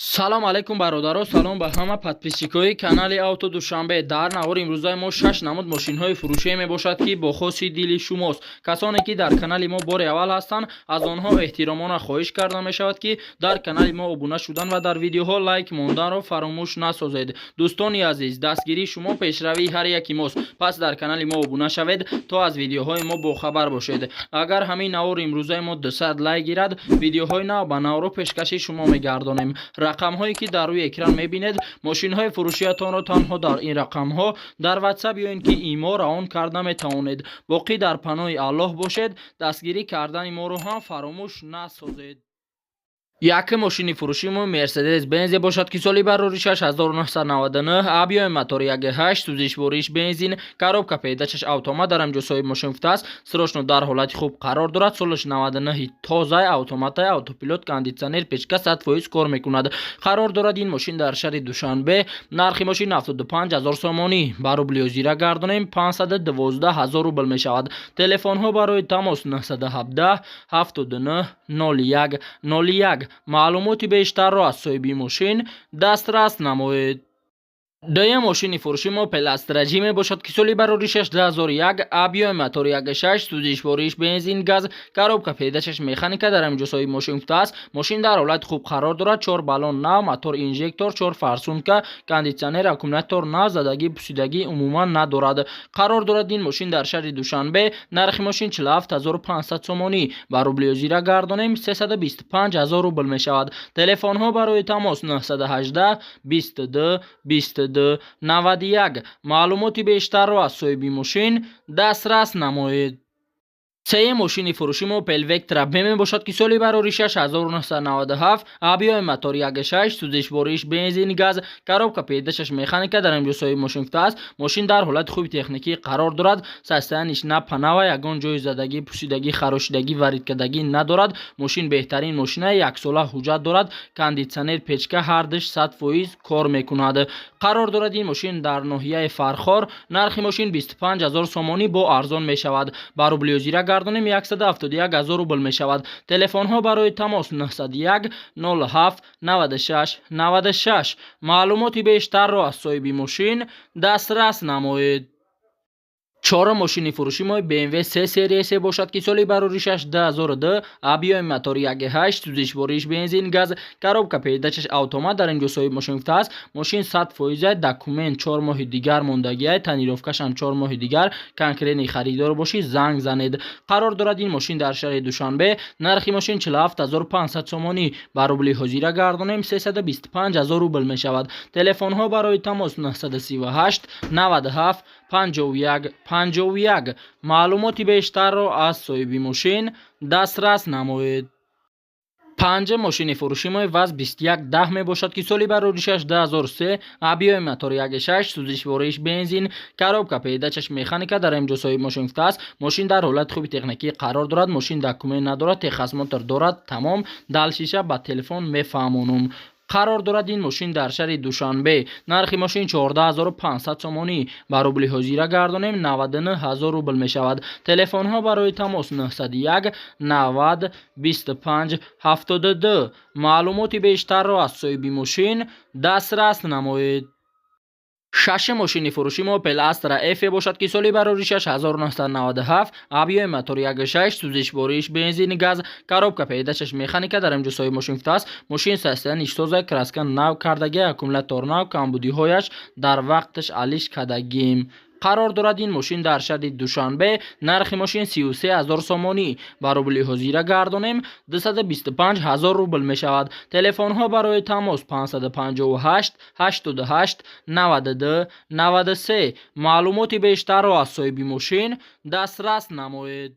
Салом алейкум, бародаро, салом ба ҳама подписчикои канали Авто Душанбе. Дар навори имрӯзаи мо шаш намуд мошинҳои фурӯшие мебошад, ки бо хоси дили шумост. Касоне ки дар канали мо бори аввал ҳастанд, аз онҳо эҳтиромона хоҳиш карда мешавад, ки дар канали мо обуна шудан ва дар видеоҳо лайк монданро фаромӯш насозед. Дӯстони азиз, дастгирии шумо пешравии ҳар яки мост, пас дар канали мо обуна шавед, то аз видеоҳои мо бохабар бошед. Агар ҳамин навори имрӯзаи мо 200 лайк гирад, видеоҳои нав ба навро пешкаши шумо мегардонем. Рақамҳое ки дар рӯи экран мебинед, мошинҳои фурӯшиятонро танҳо дар ин рақамҳо дар Ватсап ё ин ки Имо равон карда метавонед. Боқӣ дар паноҳи Аллоҳ бошед, дастгирӣ кардани моро ҳам фаромӯш насозед. Якум мошини фурӯши мо Мерседес Бензе бошад, ки соли бароришаш 1999, объёми мотори 1,8, сӯзишвориш бензин, коробка передачаш автомат. Дар ҳамҷо соҳиби мошин гуфтааст, срочно дар ҳолати хуб қарор дорад. Солаш 99, тозаи, автоматаи, автопилот, кондитсионер, печка 100% кор мекунад. Қарор дорад ин мошин дар шаҳри Душанбе. Нархи мошин 75 ҳазор сомонӣ, ба рубли ҳозира гардонем, 512 ҳазор рубл мешавад. Телефонҳо барои тамос 917 79 01 01. Маълумоти бештарро аз соҳиби мошин дастрас намоед. Дуюм мошини фурӯши мо Опел Астра Ҷи мебошад, ки соли бароришаш 2001, объёми мотори 1,6, сӯзишвориш бензин, газ, коробка передачаш механика. Дар ҳаминҷо соҳиби мошин гуфтааст, мошин дар ҳолати хуб қарор дорад, чор баллон нав, мотор инжектор, чор форсунка, кондитсионер, аккумулятор нав, задагӣ пусидагӣ умуман надорад. Қарор дорад ин мошин дар шаҳри Душанбе. Нархи мошин 47 500 сомонӣ, ба рубли ҳозира гардонем, 325 ҳазор рубл мешавад. Телефонҳо барои тамос 918 22 22 91. Маълумоти бештарро аз соҳиби мошин дастрас намоед. Сеюм мошини фурӯши мо Опел Вектра Б мебошад, ки соли бароришаш 1997, объёми мотор 1,6, сӯзишвориш бензин, газ, коробка передачаш механика. Дар инҷо соҳиби мошин гуфтааст, мошин дар ҳолати хуби техникӣ қарор дорад, состояниш на панава, ягон ҷои задагӣ, пусидагӣ, харошидагӣ, варидкардагӣ надорад. Мошин беҳтарин мошина, яксола ҳуҷҷат дорад, кондитсионер, печка ҳардуш 100% кор мекунад. Қарор дорад ин мошин дар ноҳияи Фархор. Нархи мошин 25 ҳазор сомонӣ, бо арзон мешавад. Ба рубли ҳозира гардонем, 171 ҳазор рубл мешавад. Телефонҳо барои тамос 901 07 96 96. Маълумоти бештарро аз соҳиби мошин дастрас намоед. Чорум мошини фурӯши мо BMW 3 серия S бошад, ки соли бароришаш 2002, объёми мотори 1,8, сӯзишвориш бензин, газ, коробка передачаш автомат. Дар инҷо соҳиби мошин гуфтааст, мошин 100 фоиза, документ 4 моҳи дигар мондагиай, тонировкашам 4 моҳи дигар. Конкретный харидор бошӣ, занг занед. Қарор дорад ин мошин дар шаҳри Душанбе. Нархи мошин 47 500 сомонӣ, ба рубли ҳозира гардонем, 325 ҳазор рубл мешавад. Телефонҳо барои тамос 938 97 51 51. Маълумоти бештарро аз соҳиби мошин дастрас намоед. Панҷум мошини фурӯши мо ВАЗ 2110 мебошад, ки соли бароришаш 2003, объёми мотори 1,6, сӯзишвориш бензин, коробка передачаш механика. Дар инҷо соҳиби мошин гуфтааст, мошин дар ҳолати хуби техникӣ қарор дорад, мошин документ надорад, техосмотр дорад, тамом. Дальшиша ба телефон мефаҳмонум. Қарор дорад ин мошин дар шаҳри Душанбе. Нархи мошин 14 500 сомонӣ, ба рубли ҳозира гардонем, 99 ҳазор рубл мешавад. Телефонҳо барои тамос 901 90 25 72. Маълумоти бештарро аз соҳиби мошин дастрас намоед. Шашум мошини фурӯши мо Opel Astra F бошад, ки соли бароришаш 1997, объёми мотори 1,6, сӯзишвориш бензин, газ, коробка передачаш механика. Дар инҷо соҳиби мошин гуфтааст, мошин состояниш тоза, краска нав кардагӣ, аккумулятор нав, камбудиҳояш дар вақташ алиш кардагим. Қарор дорад ин мошин дар шаҳри Душанбе. Нархи мошин 33 ҳазор сомонӣ, ба рубли ҳозира гардонем, 225 ҳазор рубл мешавад. Телефонҳо барои тамос 558 88 92 93. Маълумоти бештарро аз соҳиби мошин дастрас намоед.